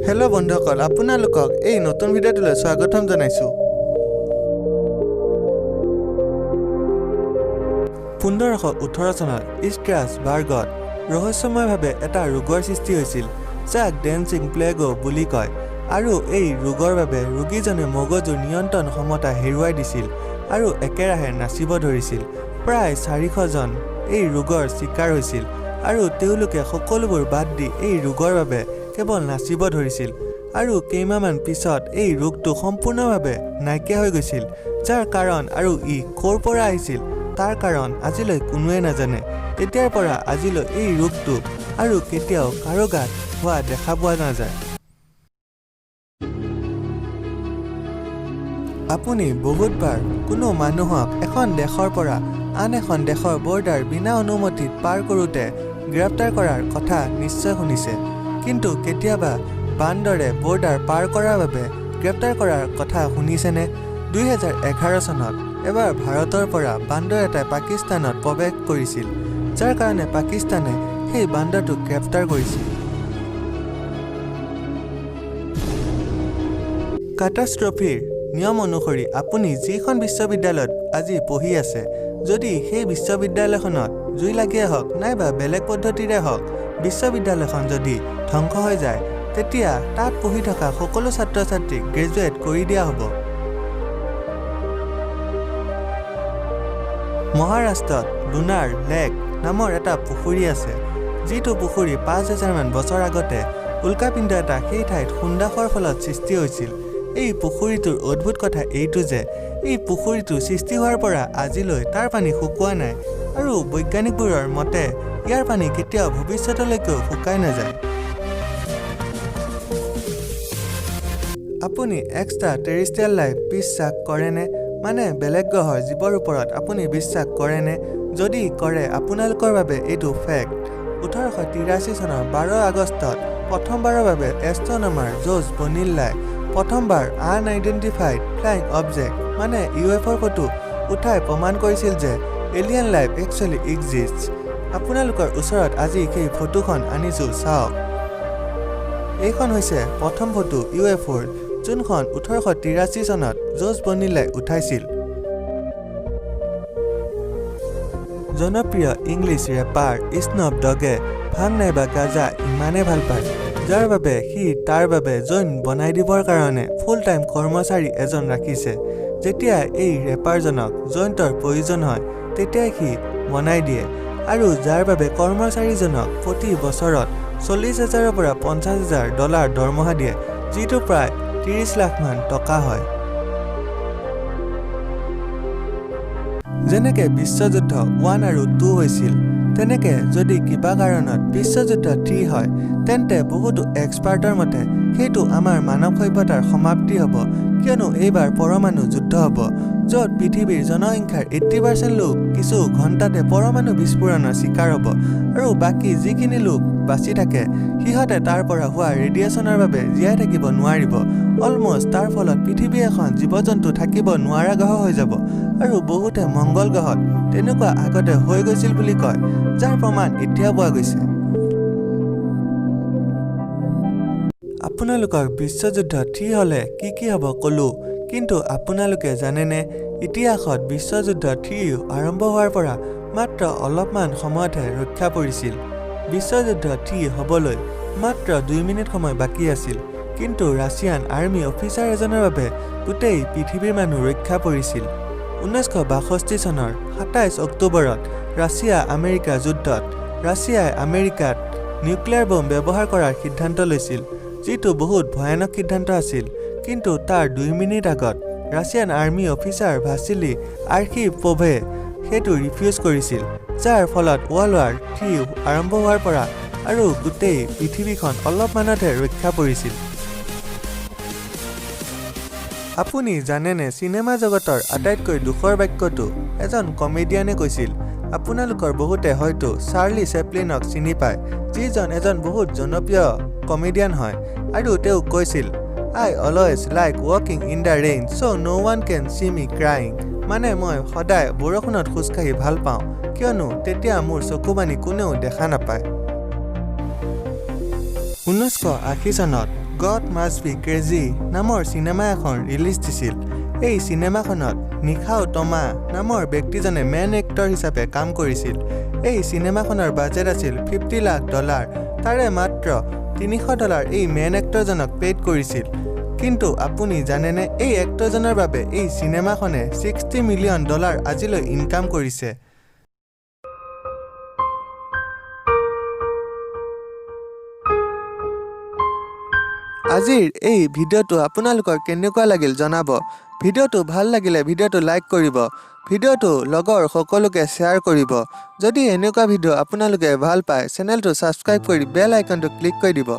Hello' বন্ধুসকল, আপোনালোকক এই নতুন ভিডিঅ'টোলৈ স্বাগতম জনাইছোঁ। 1518 চনত ষ্ট্ৰাছবাৰ্গত ৰহস্যময়ভাৱে এটা ৰোগৰ সৃষ্টি হৈছিল, যাক ডেন্সিং প্লেগ বুলি কয় আৰু এই ৰোগৰ বাবে ৰোগীজনে মগজুৰ নিয়ন্ত্ৰণ ক্ষমতা হেৰুৱাই দিছিল আৰু একেৰাহে নাচিব ধৰিছিল। প্ৰায় 400জন এই ৰোগৰ চিকাৰ হৈছিল আৰু তেওঁলোকে সকলোবোৰ বাদ দি এই ৰোগৰ বাবে কেৱল নাচিব ধৰিছিল আৰু কেইমাহমান পিছত এই ৰোগটো সম্পূৰ্ণভাৱে নাইকিয়া হৈ গৈছিল, যাৰ কাৰণ আৰু ই ক'ৰ পৰা আহিছিল তাৰ কাৰণ আজিলৈ কোনোৱে নাজানে। তেতিয়াৰ পৰা আজিলৈ এই ৰোগটো আৰু কেতিয়াও কাৰো গাত হোৱা দেখা পোৱা নাযায়। আপুনি বহুতবাৰ কোনো মানুহক এখন দেশৰ পৰা আন এখন দেশৰ বৰ্ডাৰ বিনা অনুমতিত পাৰ কৰোঁতে গ্ৰেপ্তাৰ কৰাৰ কথা নিশ্চয় শুনিছে, কিন্তু কেতিয়াবা বান্দৰে বৰ্ডাৰ পাৰ কৰাৰ বাবে গ্ৰেপ্তাৰ কৰাৰ কথা শুনিছেনে? 2011 চনত এবাৰ ভাৰতৰ পৰা বান্দৰ এটাই পাকিস্তানত প্ৰৱেশ কৰিছিল, যাৰ কাৰণে পাকিস্তানে সেই বান্দৰটোক গ্ৰেপ্তাৰ কৰিছিল। কাটাষ্ট্ৰফিৰ নিয়ম অনুসৰি আপুনি যিখন বিশ্ববিদ্যালয়ত আজি পঢ়ি আছে, যদি সেই বিশ্ববিদ্যালয়খনত জুই লাগিয়ে হওক নাইবা বেলেগ পদ্ধতিৰে হওক বিশ্ববিদ্যালয়খন যদি ধ্বংস হৈ যায়, তেতিয়া তাত পঢ়ি থকা সকলো ছাত্ৰ ছাত্ৰীক গ্ৰেজুৱেট কৰি দিয়া হ'ব। মহাৰাষ্ট্ৰত লোনাৰ লেক নামৰ এটা পুখুৰী আছে, যিটো পুখুৰী 5000মান বছৰ আগতে উল্কাপিণ্ড এটা সেই ঠাইত খুন্দা খোৱাৰ ফলত সৃষ্টি হৈছিল। এই পুখুৰীটোৰ অদ্ভুত কথা এইটো যে এই পুখুৰীটো সৃষ্টি হোৱাৰ পৰা আজিলৈ তাৰ পানী শুকোৱা নাই আৰু বৈজ্ঞানিকবোৰৰ মতে ইয়াৰ পানী কেতিয়াও ভৱিষ্যতলৈকেও শুকাই নাযায়। আপুনি এক্সট্ৰা টেৰিষ্ট্ৰিয়েল লাইফ বিশ্বাস কৰেনে? মানে বেলেগ গ্ৰহৰ জীৱৰ ওপৰত আপুনি বিশ্বাস কৰেনে? যদি কৰে, আপোনালোকৰ বাবে এইটো ফেক্ট। 1883 চনৰ 12 আগষ্টত প্ৰথমবাৰৰ বাবে এষ্ট্ৰনমাৰ জ'জ বনিল্লাই প্ৰথমবাৰ আনআইডেণ্টিফাইড ফ্লাইং অবজেক্ট মানে ইউএফঅ'ৰ ফটো উঠাই প্ৰমাণ কৰিছিল যে এলিয়েন লাইফ একচুৱেলি এক্সিষ্ট। আপোনালোকৰ ওচৰত আজি সেই ফটোখন আনিছোঁ, চাওক। এইখন হৈছে প্ৰথম ফটো ইউএফঅ'ৰ, যোনখন 1883 চনত জ'জ বনিল্লাই উঠাইছিল। জনপ্ৰিয় ইংলিছ ৰেপাৰ স্নুপ ডগে ভাং নাইবা গাঁজা ইমানেই ভাল পায়, যাৰ বাবে সি তাৰ বাবে জইণ্ট বনাই দিবৰ কাৰণে ফুল টাইম কৰ্মচাৰী এজন ৰাখিছে। যেতিয়া এই ৰেপাৰজনক জইণ্টৰ প্ৰয়োজন হয়, তেতিয়াই সি বনাই দিয়ে আৰু যাৰ বাবে কৰ্মচাৰীজনক প্ৰতি বছৰত 40,000ৰ পৰা 50,000 ডলাৰ দৰমহা দিয়ে, যিটো প্ৰায় 30 লাখমান টকা হয়। যেনেকে বিশ্বযুদ্ধ 1 আৰু 2 হৈছিল, তেনেকে যদি কিবা কাৰণত বিশ্বযুদ্ধ 3 হয়, তেন্তে বহুতো এক্সপাৰ্টৰ মতে সেইটো আমাৰ মানৱ সভ্যতাৰ সমাপ্তি হ'ব, কিয়নো এইবাৰ পৰমাণু যুদ্ধ হ'ব, য'ত পৃথিৱীৰ জনসংখ্যাৰ 80% লোক কিছু ঘণ্টাতে পৰমাণু বিস্ফোৰণৰ চিকাৰ হ'ব আৰু বাকী যিখিনি লোক বাচি থাকে, সিহঁতে তাৰ পৰা হোৱা ৰেডিয়েশ্যনৰ বাবে জীয়াই থাকিব নোৱাৰিব অলমষ্ট। তাৰ ফলত পৃথিৱী এখন জীৱ জন্তু থাকিব নোৱাৰা গ্ৰহ হৈ যাব আৰু বহুতে মংগল গ্ৰহত তেনেকুৱা আগতে হৈ গৈছিল বুলি কয়, যাৰ প্ৰমাণ এতিয়াও পোৱা গৈছে। আপোনালোকক বিশ্বযুদ্ধ 3 হ'লে কি কি হ'ব ক'লো, কিন্তু আপোনালোকে জানেনে ইতিহাসত বিশ্বযুদ্ধ 3 আৰম্ভ হোৱাৰ পৰা মাত্ৰ অলপমান সময়তহে ৰক্ষা পৰিছিল? বিশ্বযুদ্ধ 3 হ'বলৈ মাত্ৰ 2 মিনিট সময় বাকী আছিল, কিন্তু ৰাছিয়ান আৰ্মি অফিচাৰ এজনৰ বাবে গোটেই পৃথিৱীৰ মানুহ ৰক্ষা পৰিছিল। 1962 চনৰ 27 অক্টোবৰত ৰাছিয়া আমেৰিকা যুদ্ধত ৰাছিয়াই আমেৰিকাত নিউক্লিয়াৰ বম ব্যৱহাৰ কৰাৰ সিদ্ধান্ত লৈছিল, যিটো বহুত ভয়ানক সিদ্ধান্ত আছিল। কিন্তু তাৰ 2 মিনিট আগত ৰাছিয়ান আৰ্মি অফিচাৰ ভাছিলি আৰ্খিপোভে সেইটো ৰিফিউজ কৰিছিল, যাৰ ফলত ৱৰ্ল্ড ৱাৰ 3 আৰম্ভ হোৱাৰ পৰা আৰু গোটেই পৃথিৱীখন অলপমানতহে ৰক্ষা পৰিছিল। আপুনি জানেনে চিনেমা জগতৰ আটাইতকৈ দুখৰ বাক্যটো এজন কমেডিয়ানে কৈছিল? আপোনালোকৰ বহুতে হয়তো চাৰ্লি চেপলিনক চিনি পায়, যিজন এজন বহুত জনপ্ৰিয় কমেডিয়ান হয় আৰু তেওঁ কৈছিল, "I always like walking in the rain so no one can see me crying." মানে মই সদায় বৰষুণত খোজকাঢ়ি ভাল পাওঁ, কিয়নো তেতিয়া মোৰ চকুপানী কোনেও দেখা নাপায়। 1980 চনত গড মাষ্ট বি ক্ৰেজি নামৰ চিনেমা এখন ৰিলিজ দিছিল। এই চিনেমাখনত নিশাও টমা নামৰ ব্যক্তিজনে মেইন এক্টৰ হিচাপে কাম কৰিছিল। এই চিনেমাখনৰ বাজেট আছিল 50 লাখ ডলাৰ। তাৰে মাত্ৰ 300 ডলাৰ এই মেইন এক্টৰজনক পেইড কৰিছিল। কিন্তু আপুনি জানেনে, এই এক্টৰজনৰ বাবে এই চিনেমাখনে 60 মিলিয়ন ডলাৰ আজিলৈ ইনকাম কৰিছে। আজিৰ এই ভিডিঅ'টো আপোনালোকৰ কেনেকুৱা লাগিল জনাব। ভিডিঅ'টো ভাল লাগিলে ভিডিঅ'টো লাইক কৰিব, ভিডিঅ'টো লগৰ সকলোকে শ্বেয়াৰ কৰিব। যদি এনেকুৱা ভিডিঅ' আপোনালোকে ভাল পায়, চেনেলটো ছাবস্ক্ৰাইব কৰি বেল আইকনটো ক্লিক কৰি দিব।